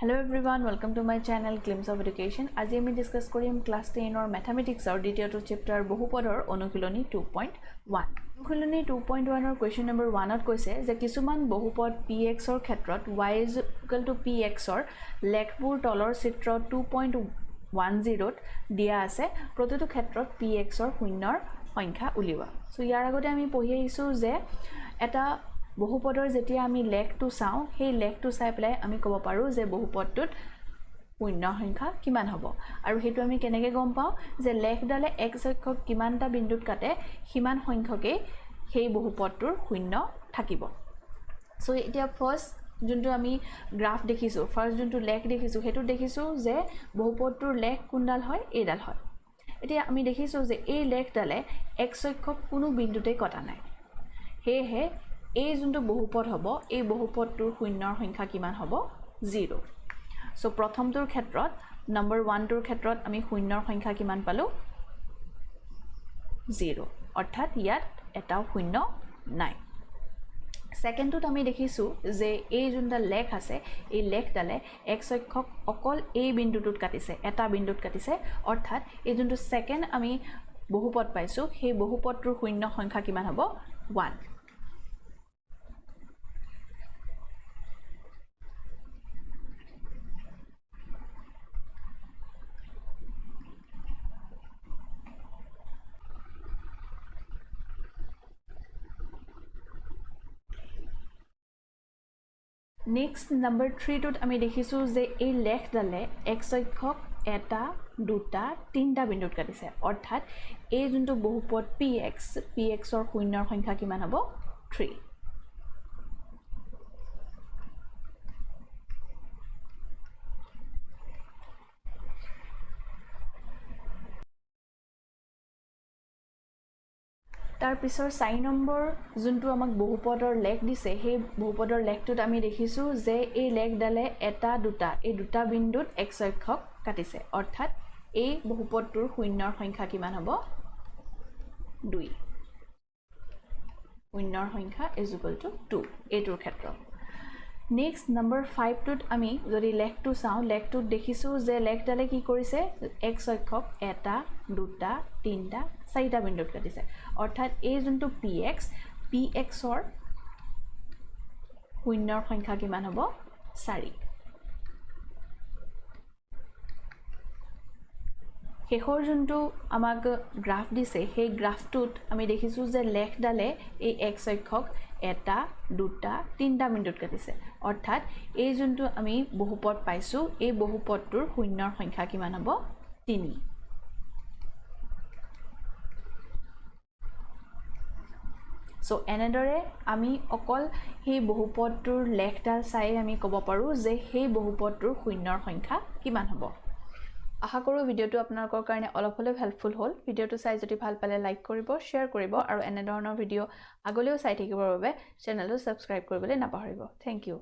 Hello everyone, welcome to my channel Glimpse of Education. আজি আমি discuss কৰিম class 10 ৰ ম্যাথমেটিক্সৰ দ্বিতীয়টো চ্যাপ্টাৰ বহুপদৰ অনুশীলনী 2.1। অনুশীলনী 2.1 ৰ কোৱেশ্চন নম্বৰ 1 ত কৈছে যে কিছুমান বহুপদ px ৰ ক্ষেত্ৰত y = px ৰ লেখবোৰ তলৰ চিত্ৰ 2.10 ত দিয়া আছে, প্ৰতিটো ক্ষেত্ৰত px ৰ শূন্যৰ সংখ্যা উলিওৱা। সো ইয়াৰ আগতে আমি পঢ়ি আহিছো যে এটা বহুপদৰ যেতিয়া আমি লেখটো চাওঁ, সেই লেখটো চাই পেলাই আমি ক'ব পাৰোঁ যে বহুপদটোত শূন্য সংখ্যা কিমান হ'ব। আৰু সেইটো আমি কেনেকৈ গম পাওঁ যে লেখডালে x অক্ষক কিমানটা বিন্দুত কাটে সিমান সংখ্যকেই সেই বহুপদটোৰ শূন্য থাকিব। সো এতিয়া ফাৰ্ষ্ট যোনটো আমি গ্ৰাফ দেখিছোঁ, ফাৰ্ষ্ট যোনটো লেখ দেখিছোঁ, সেইটো দেখিছোঁ যে বহুপদটোৰ লেখ কোনডাল হয়, এইডাল হয়। এতিয়া আমি দেখিছোঁ যে এই লেখডালে x অক্ষক কোনো বিন্দুতেই কটা নাই, সেয়েহে এই যোনটো বহুপদ হ'ব এই বহুপদটোৰ শূন্যৰ সংখ্যা কিমান হ'ব, 0। সো প্ৰথমটোৰ ক্ষেত্ৰত নম্বৰ 1টোৰ ক্ষেত্ৰত আমি শূন্যৰ সংখ্যা কিমান পালো, 0, অৰ্থাৎ ইয়াত এটাও শূন্য নাই। সেকেণ্ডটোত আমি দেখিছোঁ যে এই যোনডাল লেখ আছে এই লেখডালে x অক্ষক অকল এই বিন্দুটোত কাটিছে, এটা বিন্দুত কাটিছে, অৰ্থাৎ এই যোনটো সেকেণ্ড আমি বহুপদ পাইছোঁ সেই বহুপদটোৰ শূন্য সংখ্যা কিমান হ'ব, 1। নেক্সট নম্বৰ 3টোত আমি দেখিছোঁ যে এই লেখডালে x অক্ষক এটা দুটা তিনিটা বিন্দুত কাটিছে, অৰ্থাৎ এই যোনটো বহুপদ px, px-ৰ শূন্যৰ সংখ্যা কিমান হ'ব, 3। তাৰ পিছৰ 4 নম্বৰ যোনটো আমাক বহুপদৰ লেখ দিছে সেই বহুপদৰ লেখটোত আমি দেখিছোঁ যে এই লেখডালে এটা দুটা এই দুটা বিন্দুত x অক্ষক কাটিছে, অৰ্থাৎ এই বহুপদটোৰ শূন্যৰ সংখ্যা কিমান হ'ব, 2। শূন্যৰ সংখ্যা = 2 এইটোৰ ক্ষেত্ৰত। নেক্সট নম্বৰ 5টোত আমি যদি লেখটো চাওঁ, লেখটোত দেখিছোঁ যে লেখডালে কি কৰিছে, x অক্ষক এটা দুটা তিনিটা চাৰিটা বিন্দুত কাটিছে, অৰ্থাৎ এই যোনটো px, px-ৰ শূন্যৰ সংখ্যা কিমান হ'ব, 4। শেষৰ যোনটো আমাক গ্ৰাফ দিছে সেই গ্ৰাফটোত আমি দেখিছোঁ যে লেখডালে এই x অক্ষক এটা দুটা তিনিটা বিন্দুত কাটিছে, অৰ্থাৎ এই যোনটো আমি বহুপদ পাইছোঁ এই বহুপদটোৰ শূন্যৰ সংখ্যা কিমান হ'ব, 3। সো এনেদৰে আমি অকল সেই বহুপদটোৰ লেখডাল চাই আমি ক'ব পাৰোঁ যে সেই বহুপদটোৰ শূন্যৰ সংখ্যা কিমান হ'ব। আশা কৰোঁ ভিডিঅ'টো আপোনালোকৰ কাৰণে অলপ হ'লেও হেল্পফুল হ'ল। ভিডিঅ'টো চাই যদি ভাল পালে লাইক কৰিব, শ্বেয়াৰ কৰিব আৰু এনেধৰণৰ ভিডিঅ' আগলৈও চাই থাকিবৰ বাবে চেনেলটো ছাবস্ক্ৰাইব কৰিবলৈ নাপাহৰিব। Thank you.